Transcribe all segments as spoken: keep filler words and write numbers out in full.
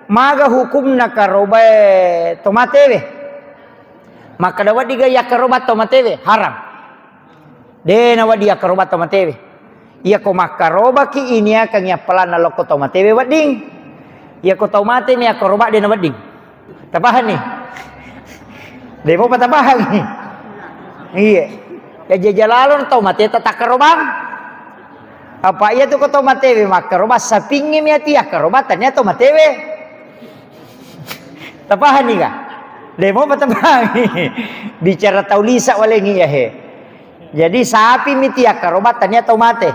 Maga hukumna karobae to matewe? Makkeda wedding ga yakkaroba to matewe? Haram. De nawedding yakkaroba to matewe. Iyako makkarobaki iniakangngi appalanna lokko to matewe wedding. Iyako tau mate mi yakkaroba de nawedding. Tapahanni? De mopa tapahangi. Iya. Ya jajalalo tau mate ta takkarobang. Apa iya tu ko to matewe makkaroba sapingnge mi ati yakkaroba tania to matewe. Tapahanni ga? De mopa tapahangi. Bicara tau lisa walengi ya he. Jadi sapi mi ti yakkaroba tania tau mate.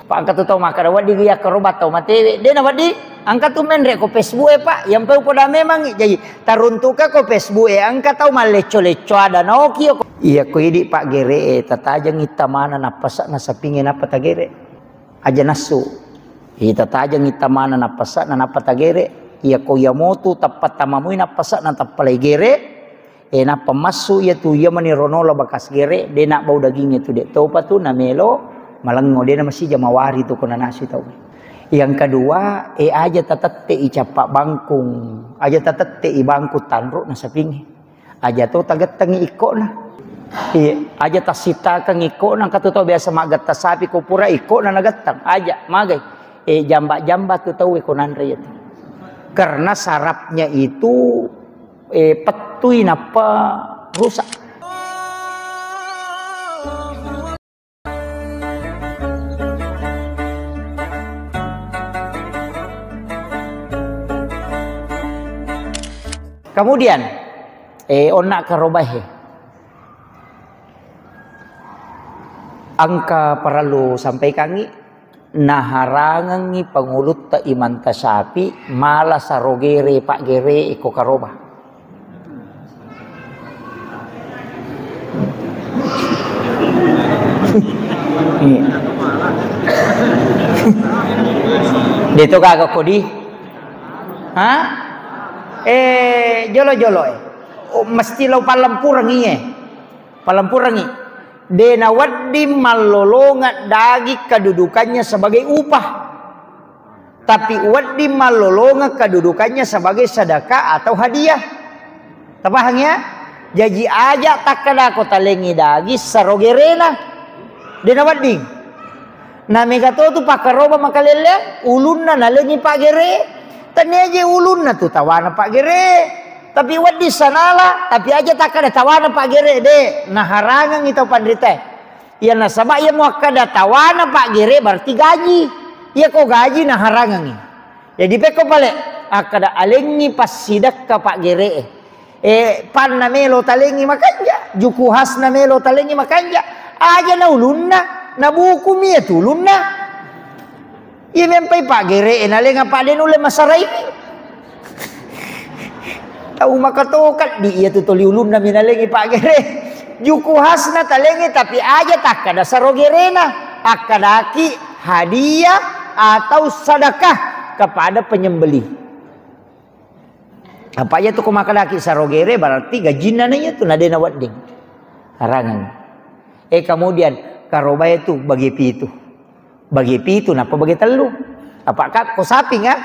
Pak engka tu tau makkeda wedding yakkaroba tau matewe. De nawedding engka tu menre ko Facebook e Pak. Yang pau poda memang jadi taruntuka ko Facebook e engka tau mallecco-lecco ada naoki ko. Iya ko idi Pak gere e tatajengi tamana nappasa na sapingnge nappa tagere. Aja nassu. Ita tajeng itta maneng nappasa'na nappa tagere. Iyako iyamotu tappa tamamui nappasa'na tappa lai gere. E nappa massu iyatu iyamani ronola bakas gere, de nabbau dagingnge tu de topa tu namelo malengngo, de namasija mawari tu ko nanasui tau. Yang kedua, e aja tatette'i cappa bangkung, aja tatette'i bangkung tanru nasapingnge. Aja to tagettengi ikkona. Iya, aja tassitakengi ikkona, engka tu tau biasa maggetta sapi ko pura ikkona nagetteng. Aja, magai. E jamba-jamba tu tau ko nanre itu. Karena sarafnya itu e pettui nappa rusak. Kemudian, eh, onna karobahe. Engka parellu sampaikangi, naharangengngi pangulutta Imam Tasyafi mala sarogere paggere iko karoba. Deto gaga kodi? Ha? Eh, jolo-jolo eh. Oh, mesti lo pallempurengi eh. Pallempurengi. De nawedding mallolongeng daging kedudukannya sebagai upah. Tapi wedding mallolongeng kedudukannya sebagai sedekah atau hadiah. Tapahang ya? Jaji aja takkedako talengi daging sarogerena. De nawedding. Na mega to tu pakkaroba makalelle, ulunna nalengi paggere. Tania je ulunna tu tawana paggere. Tapi wedding sanala, tapi aja takkeda tawana paggere de. Naharangengi tau panrita. Iya nasaba iya muakkada tawana paggere berarti gaji. Iya ko gaji naharangengi. Jadi pekko pale akkada alengngi passidekka paggere e. E, panna melo talengngi makanja, juku hasna melo talengngi makanja. Aja na ulunna, na buku mi iya tu ulunna. Iya mempai paggere e nalenga pade nulle masaraini. Tau makatokat di iya tu toli ulunna mi nalengi paggere. Juku hasna talengi tapi aja takkada sarogerena, akkadaki hadiah atau sedekah kepada penyembelih. Apa iya tu ko makkadaki sarogere berarti gajinna na iya tu na de nawedding. Harangan. Eh, kemudian karobae tu bagi pitu. Bagi pitu nappa bagi tellu. Apa kat ko sapinga?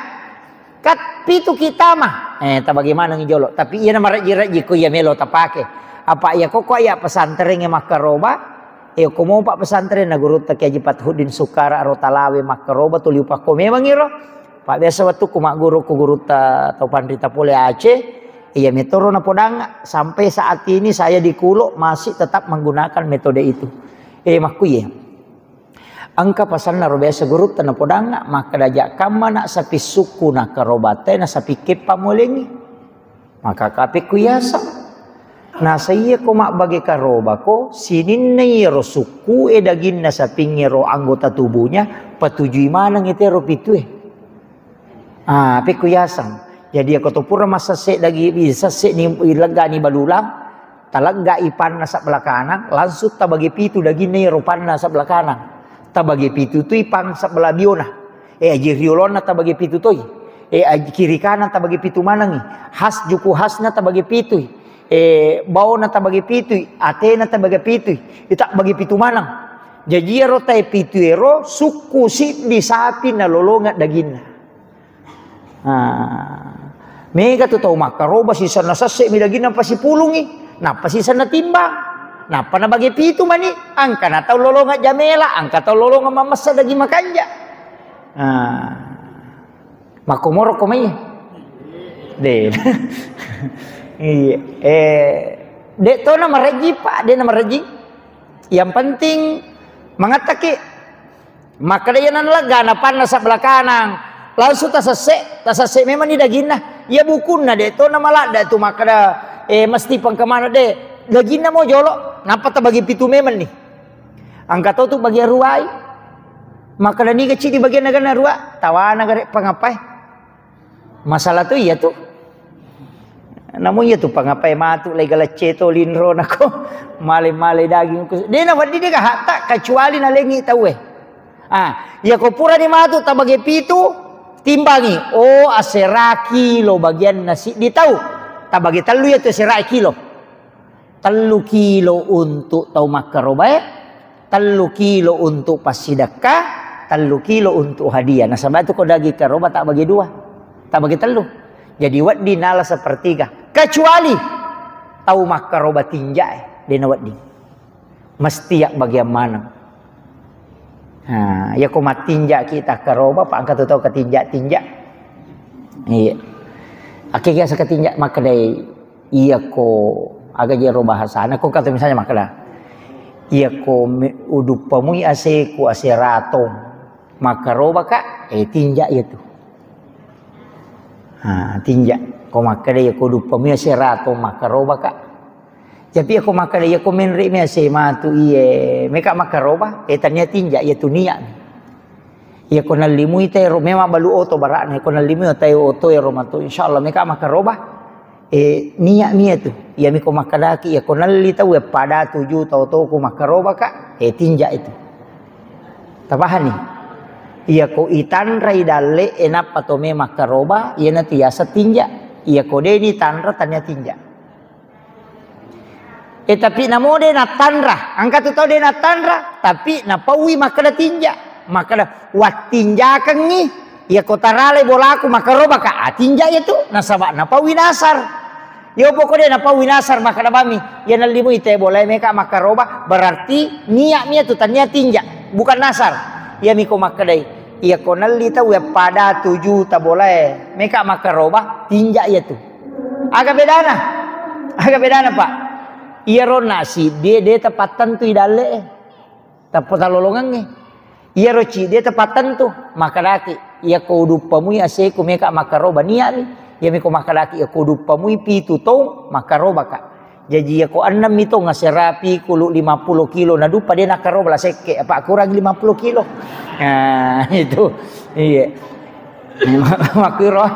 Kat pitu kita mah. Eh, tabagi maneng jolo. Tapi iya na marejji-rejji ko iya melo tapake. Apa iya ko ko iya pesantren e makkaroba? Eh, ko mopa pesantren na gurutta Kiai Haji Fathuddin Sukara ro Talawe makkaroba tuli upakko memang iro. Pak biasa wettukku magguru ko gurutta tau panrita pole Aceh. Iya metoro napodang sampai saat ini saya di Kulo masih tetap menggunakan metode itu. Eh, makkuye. Engka pasanna ro biasa gurutta napodangnga, makkeda, "Jakkamma nak sapi sukku nakkarobatai na sapi keppa mualengngi." Maka kapekku yaseng. Nasa iya ko mabbage karobako, sininna iyaro sukku e daginna sapingnge ro anggota tubuhnya, patujui maneng itero pitue. Ah, pekku yaseng. Jadi, ako to pura massesse dagi, sesse ni, leggani balulang, taleggai panna sebelah kanan, langsung tabagi pitu daginna iyaro panna sebelah kanan. Tabagi pitu tui pang sebelah biona. Eh, aji riolonna tabagi pitu toi. Eh, aji kiri kanan tabagi pitu manengi. Has juku hasna tabagi pitui. Eh, baona tabagi pitui. Atena tabagi pitui. Ita bagi pitu maneng. Jaji iyaro tae pitu ero sukku siddi sapi nalolongeng daginna. Ah. Mega tu tau makkaroba, sisenna sesse mi daginna pasipulungi, nappa sisenna timbang, nappa nabage pitu mani, angka na tau lolongeng jamela, angka tau lolongeng mamessa daging makanja. Nah, makkomoro ko mai. De. Iya. Eh, de to na marejji, Pak, de na marejji. Yang penting mangattaki. Makkeda iya nanalegga, napanna sebelah kanang. Langsung tasesse, tasesse memang ni daginna. Iya bukunna de to na maladda tu makkeda, eh, mesti pengkemana de. Daginna mo jolo, nappa tabagi pitu memang ni. Angka to tu bagi aruai. Makkeda niga cidi bagian naga narua, tawana gare pangapai. Masalah tu iya tu. Namu iya tu pangapai matu lai galacce to linro nako male-male daging ku. De na wedding de gahatta kecuali nalengi tauwe. Ah, iya ko purani matu tabage pitu, timbangi. Oh, asera kilo bagianna siddi tau. Tabage tellu iya tu asera kilo. Tellu kilo untuk tau makkarobae, tellu kilo untuk passidekka, tellu kilo untuk hadiah. Nasaba tu ko daging karoba tak bagi dua, tak bagi tellu. Jadi wedding nala sepertiga. Kecuali tau makkaroba tinjae, dena wedding. Mesti yak bagian maneng. Ha, iya ko mattinjaki takkaroba, pa engka tu tau katinja-tinja. Iya. Akke biasa katinja makkedai, iya ko aga jero bahasana, ko kata misalnya makkeda, iya ko me-, uduppamui aseku, ase ratong, makkarobaka, eh, tinja iya tu. Ha, tinja. Ko makkeda, iya ko uduppamui ase ratong, makkarobaka. Tapi iya ko makkeda, iya ko menre mi ase matu, iye, meka makkaroba, eh, tania tinja, iya tu niat. Iya ko nallimui tero, memang balu oto barakna, iya ko nallimui otai oto ero matu, insyaallah meka makkaroba. Eh, niat mi iya tu. Iya mi ko makkedaki, iya ko nalli tau, eh, pada tuju tau toku makkarobaka, eh, tinja itu. Tapahani? Iya ko itanrai dalle, eh, nappa to me makkaroba, iya natu yasa tinja. Iya ko deni tanra, tania tinja. Eh, tapi namo de nattanra, angka tu tau de nattanra, tapi napaui makkeda tinja, makkeda wattinjakengngi, iya ko taralai bolaku makkarobaka, ah, tinja iya tu, nasaba napaui nasar. Yo poko de napaui nasar makkeda bami, iya nallimui te bolae meka makkaroba, berarti niat mi iya tu tania tinja, bukan nasar. Iya mi ko makkedai, iya ko nalli tau ya pada tuju ta bolae meka makkaroba, tinja iya tu. Aga bedana? Aga bedana, Pak? Iyaro nasi de, de tapattentui dalle e. Tappa talolongengnge. Iyaro cidi e tapattentu. Makkedaki, iya ko uduppamui aseku meka makkaroba niatmi. Iya mi ko makkedaki, iya ko uduppamui pitu tong makkarobaka. Jaji iya ko ennemmi tong aserapi kulu lima puluh kilo naduppa de nakkaroba la sekke, apa kurang lima puluh kilo. Nah, itu. Iya. Makkuro.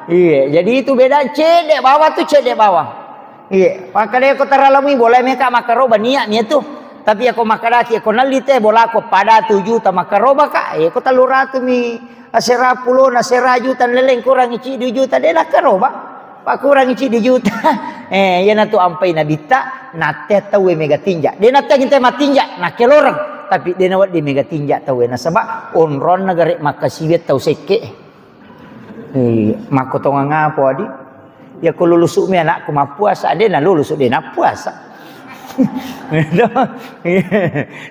Iya, jadi itu beda cedde bawang tu cedde bawang. Iya, makkeda ko taralamui bola meka makkaroba niat mi tu. Tapi ako makkedaki ko nalli te bola ko pada tu juta makkaroba ka, eh ko tellu ratu mi asera pulo na sera juta leleng kurang ci dua juta de nakkaroba. Pakurang ci dua juta. Eh, iya natu ampai nabitta, natte tau mega tinja. De natte kita matinja, nakkeloreng. Tapi de nawedding mega tinja tau nasaba onronna gare makkasiwiang tau sekke. Eh, makkotongang apa, Adi? Ya, ko lulusu mi anakku mappuasa, de na lulusu, de nappuasa.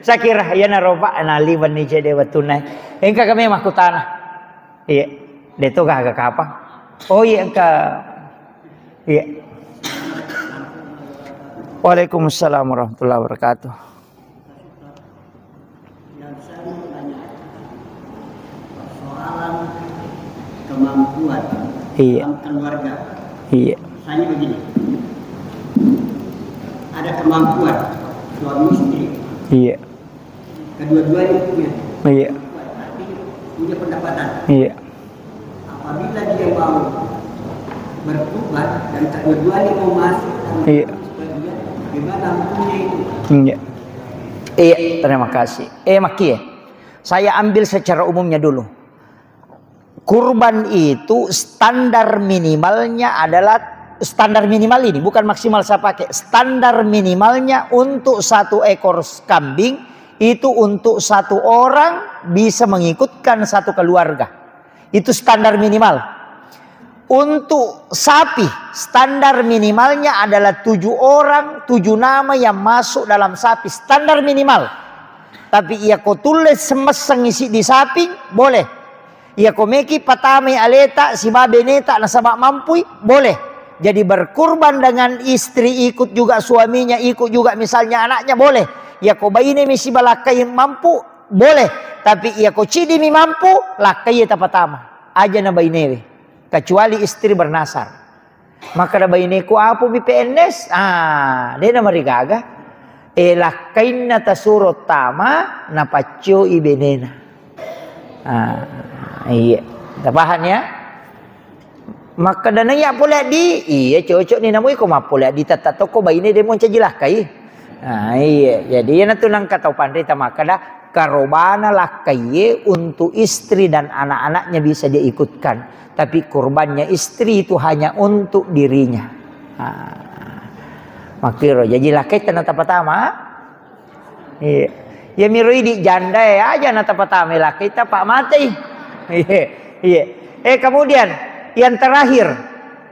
Sakira, iya na roba, na liwan ni cede wattunna. Engka kami makkutana. Iya, de to gaga kapang. Oh, iya, engka. Iya. Waalaikumsalam warahmatullahi wabarakatuh. Yang saya mau tanyakan persoalan kemampuan Iya. dalam keluarga. Iya. Misalnya begini, ada kemampuan suami istri, Iya. kedua-duanya punya Iya. kemampuan, artinya punya pendapatan. Iya. Apabila dia mau bertobat dan kedua-duanya mau masuk dalam Iya. Islam, bagaimana hukumnya itu? Iya. Iya, terima kasih. Eh, Maki, eh. Saya ambil secara umumnya dulu. Kurban itu standar minimalnya adalah, standar minimal ini, bukan maksimal saya pakai. Standar minimalnya untuk satu ekor kambing itu untuk satu orang bisa mengikutkan satu keluarga. Itu standar minimal. Untuk sapi, standar minimalnya adalah tujuh orang, tujuh nama yang masuk dalam sapi, standar minimal. Tapi iya ko tulle semessengi siddi sapi, boleh. Iya ko meki patamai aleta siba beneta nasaba mampui, boleh. Jadi berkurban dengan istri, ikut juga suaminya, ikut juga misalnya anaknya, boleh. Iya ko baine mi siba lakkai mampu, boleh. Tapi iya ko ciddi mi mampu, lakkai tapatama. Aja na bainewe. Kecuali istri bernasar. Makkeda baineku, "Apo mi P N S?" Ah, de namarigaga. E, lakkainna tasuro tama, napaccoi benena. Ah, iya. Tapahang ya? Makkeda naiya pole addi, iya cocok ni namu iko mappole addi, tetta tokko baine de moncaji lakkai. Ah, iya. Jadi iyanatu nangka tau panrita makkeda, karobana lakkaiye untuk istri dan anak-anaknya bisa dia ikutkan, tapi kurbannya istri itu hanya untuk dirinya. Ah. Makkiro, jaji lakkai tenna tapatama. Iya. Ya miro idi janda ya aja na tapatama lakkai tapa matei. Iya. Iya. Eh, kemudian yang terakhir,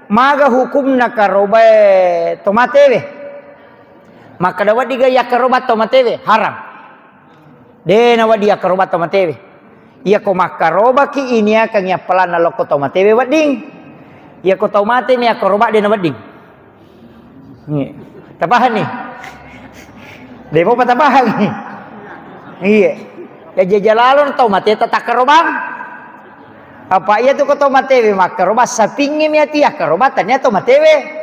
maga hukumna karobae tomatewe? Makkeda wedding ga yakkaroba tomatewe? Haram. De nawedding yakkaroba tomatewe. Iya ko makkarobaki iniakangi appalanna lokko tomatewe wedding. Iya ko tau mate mi yakkaroba de nawedding. Iya. Tapahang ni? De mopa tapahang ni? Iya. Ya jajalalo tau mate tatakkarobang. Apa iya tu ko tau matewe makkaroba sapingngi mi ati yakkaroba tania tau matewe.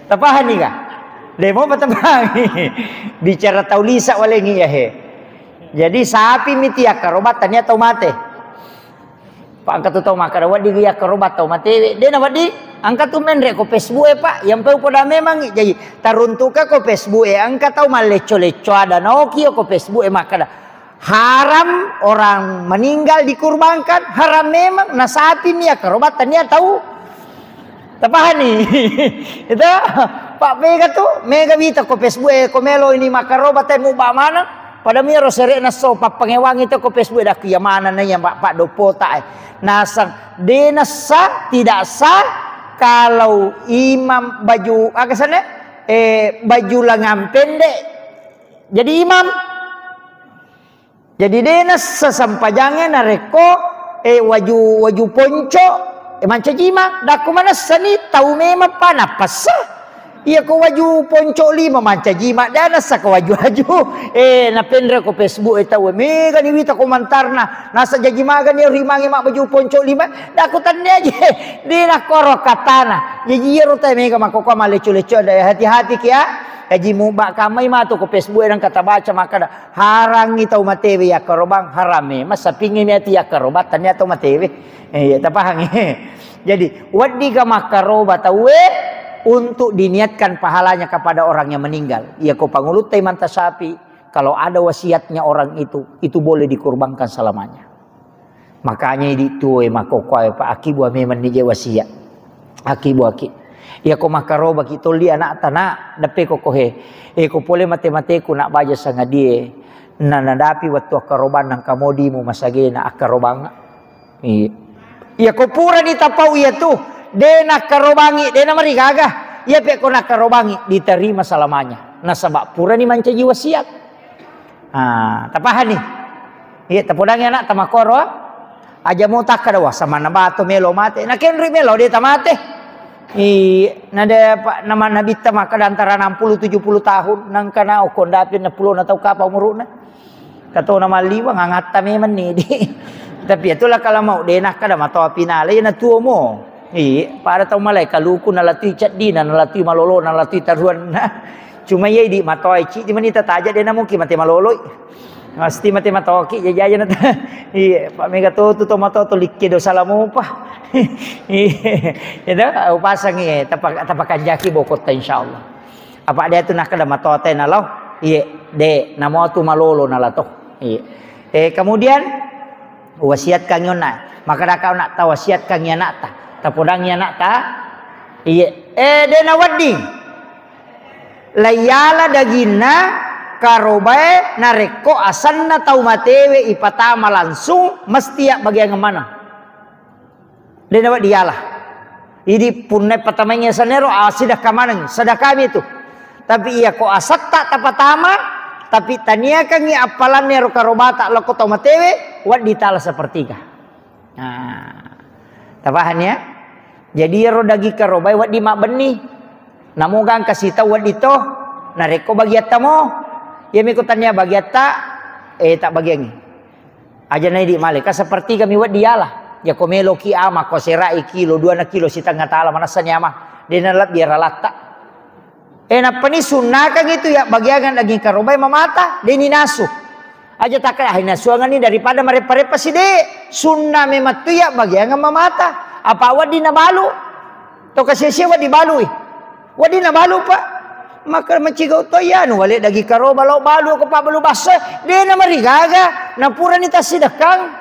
Tapahang ni ga? De mopa tapahang. Bicara tau lisa walengi ya he. Jadi sapi mi ti yakkaroba tania tau mate. Pa engka tu tau makkeda wedding yakkaroba tau matewe. De nawedding, engka tu menre ko Facebook e, Pak. Yang peu poda memang. Jadi taruntuka ko Facebook e, engka tau mallecco-lecco ada naoki ko Facebook e makkeda haram orang meninggal dikurbankan, haram memang, na sapi mi yakkaroba tania tau. Tapahani? Itu, Pak, mega tu, mega wita ko Facebook e, ko melo ini makkaroba te muba maneng. Pada miro sere'na so pappangewangi to ko Facebook e, dak iya maneng na iya, Pak, Pak, dopota e. Nasang, de nassa, tidak sah kalau imam baju, aga sana? Eh, baju lengan pendek jadi imam. Jadi de nassa sempajangnge narekko, eh, waju, waju ponco, eh, mancaji imang. Dakku manessani tau memang pa nappassa. Iya ko waju ponco lima mancaji imang, de nassa ko waju-waju. Eh, napenre ko Facebook e tau, mega ni wita komentarna. Nasa jaji magani rimange mabbaju ponco lima. Dakku tanne aja. De nakkoro katana. Jaji iyaro tau mega makkokkoe mallecco-lecco, hati-hati ki ya. Jaji muba kamai matu ko Facebook e nangka tabaca makkada harangngi tau matewe yakkarobang, haram e. Massapingngi mi ati yakkarobang, tania tau matewe. Eh, iya, tapahangngi. Jadi, weddiga makkaroba tauwe untuk diniatkan pahalanya kepada orang yang meninggal. Iya, ko pangulutta imanta sapi, kalau ada wasiatnya orang itu, itu boleh dikurbankan selamanya. Makanya idi tuo e makkokkoe, Pak, akibua memang ni je wasiat. Akibuaki. Iya ko makkarobaki tolli anakta, nak, deppe ko kohe. Eh, ko pole mate-mateku nak baja sangadie. Na nadapi wettu akkarobang nangka modimu masagena akkarobang. Iya. Iya ko purani tapau iya tu, de nakkarobangi, de namarigaga. Iya pe ko nakkarobangi, diterima selamanya. Nasaba purani mancaji wasiat. Ah, tapahani? Iya, tapodangi anak tamakkoro. Aja mo takkada, "Wah, samanna bato melo mate." Nakenri melo de tamate. Iya, nade pa-, nama nabitta makkada antara enam puluh tujuh puluh tahun, nangkana okko ndapi enam puluh na tau kapa umuruna. Katona malliwang angatta memang ni di. Tapi itulah kalau mau de nakkada matoa pinale na tuo mo. Iya, pada tau malai kaluku nalatui ceddina, nalatui malolo, nalatui taruanna. Cuma iya idi matoa icci di manita taja de namuki mate maloloi. Mesti mate matoki jajaja na. Iya, Pak, mega to tu to mato to likke dosa lamopa. Iya, itu upasangi tapa-, tapakanjaki bokotta insyaallah. Apa dia tu nakkada matoa te nalo? Iya, de namo tu malolo nalato. Iya. Eh, kemudian wasiatkan yonna. Maka daka nak tawasiatkan anakta. Tapodangi anakta. Iya. Eh, de nawedding. Laiyala daginna karobae narekko asenna tau matewe ipatama langsung, mesti yabbagiang maneng. De' nawedding yala. Idi' punna patamaingngi sanero, ah, sedekah maneng, sedekah mi tu. Tapi iya ko asetta tapatama, tapi taniakangngi appalanna ero karobata lokko tau matewe, wedding tala sepertiga. Nah, tapahang ya? Jadi ero daging karobae wedding mabbenni. Namo gangka sitau wedding to, narekko bagiatta mo, iya mi ko tania bagiatta, eh, tak bagiangngi. Aja na idi' male, ka sepertiga mi wedding yala. Yako meloki ama, ko serai kilo, dua na kilo sitengnga tala, manessani ama. De' nalebbi ralatta. Eh, nappani sunnakang itu ya, bagiangan daging karobae mamata, de' ni nasu. Aja takka, ah, nasuanganni daripada mareppa-reppa si de'. Sunna memang tu ya, bagiangan mamata. Apa wedding nabalu? To kasia-sia wedding balui. Wedding nabalu, Pak. Maka maciga to iya anu wale daging karoba lao balu ko pabbalu basso. De' namarigaga, napurani tassidekkang.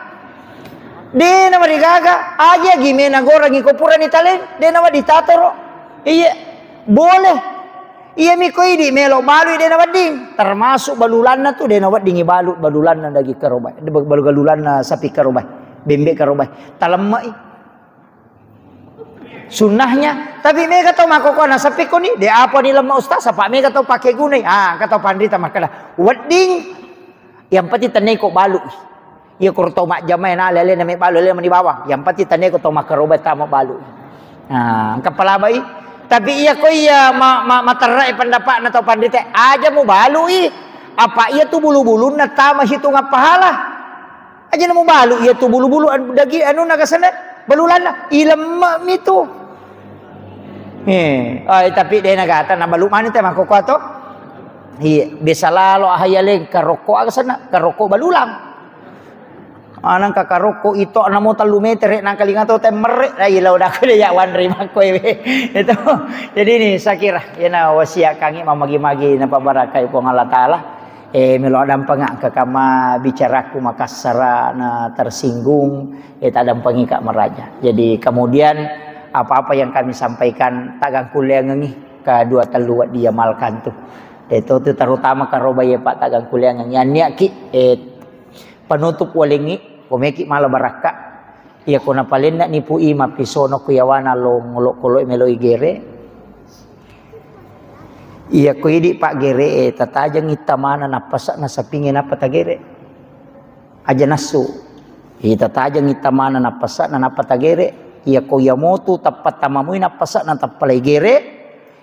De' namarigaga, aja gimena gorangi ko purani taleng, de' nawedding tatoro. Iya, boleh. Iya mi ko idi' melo balui de' nawedding. Termasuk balulanna tu de' naweddingi balu balulanna daging karoba. Balu balulanna sapi karoba. Bembe karoba. Talemmai. Sunnahnya, tapi mega tau makkokkoe nasappi koni, de' apa ni lemma ustaz, apa mega tau pake gunai. Ah, kata panrita makkeda, wedding, yang penting tennaiko balui. Iya koro tau majjamai na lele na me balu lele mani bawang. Yang penting tennaiko tau makkaroba tama balui. Nah, engka palabai. Tapi iya ko iya ma, ma, materrai pendapatna tau panrita, aja mu balui. Apa iya tu bulu-bulunna tama hitungan pahala. Aja na mubalu iya tu bulu-bulu an-, dagi anu nagasana balulanna ilemma mi tu. Eh, ai tapi de' nagata na balu mani te makkokkoe to. Iya, biasa lalo ahayaleng karokko agasana, karokko balulang. Anang ka karokko ito namo tellu metere nangkalinga to temmerre. Ai lao daku de' ya wanri makkoe we. Itu. Jadi ini saya kira yana wasiat kangi mamagi-magi na pabarakai Puang Allah Taala. Eh, melo addampengeng engka kamma bicaraku makassara na tersinggung, eh, taddampengika maraja. Jadi kemudian apa-apa yang kami sampaikan tagangkulleangengi kedua tellu wedding diamalkan tu. Eh, to tu terutama karoba iya Pak tagangkulleangengi. Anniaki, eh, penutup walengi, komeki mala barakka. Iya ko napalenna nipu i mappisono ko yawana lo ngolo-kolo melo igere. Iya ko idi' paggere e, tatajengngi tamana nappasa na sapingnge nappa tagere. Aja nassu. Iya tatajengngi tamana nappasa na nappa tagere. Iya ko iya motu tappa tamamui nappasa na tappa lai gere.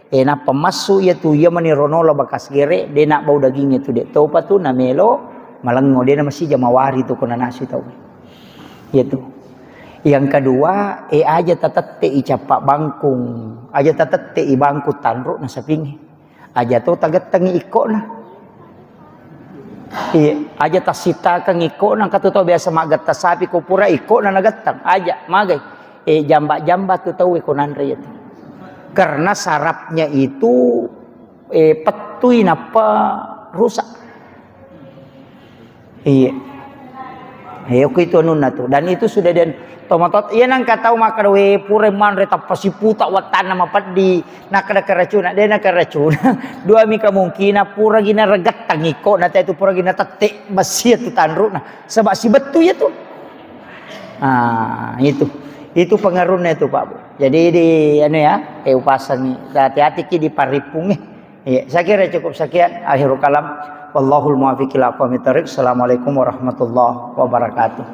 E nappa massu iya tu iya mani ronola bakas gere, de' nabbau dagingnge tu de' topa tu namelo malengngo, de' na masija mawari tu ko nanasui tau. Iya tu. Yang kedua, e aja tatette i cappa bangkung, aja tatette i bangkung tanru na sapingnge. Aja to tagettengi ikkona. Iya, aja tassitakangi ikkona, engka tu tau biasa maggetta sapi ko pura ikkona nagetteng. Aja, magai. Eh, jamba-jamba tu tau ko nanre itu. Karena sarafnya itu, eh, pettui nappa rusak. Iya. Iya, ku itu anunna tu. Dan itu sudah dan tomatot, iya nangka tau makkeda, "We, pura manre tappa siputa wattanna mapeddi." Nakkeda keracunan, de' na keracunan. Dua mi kemungkinan, pura gina regettang iko, na itu pura gina tette besi itu tanruna. Sebab si bettu ya tu. Ah, itu. Itu pengaruhnya itu, Pak Bu. Jadi di anu ya, eh, upasangi. Hati-hati ki di paripung, eh. Iya, saya kira cukup sekian. Akhirul kalam. Wallahul muwaffiq ila aqwamit thariq. Assalamualaikum warahmatullahi wabarakatuh.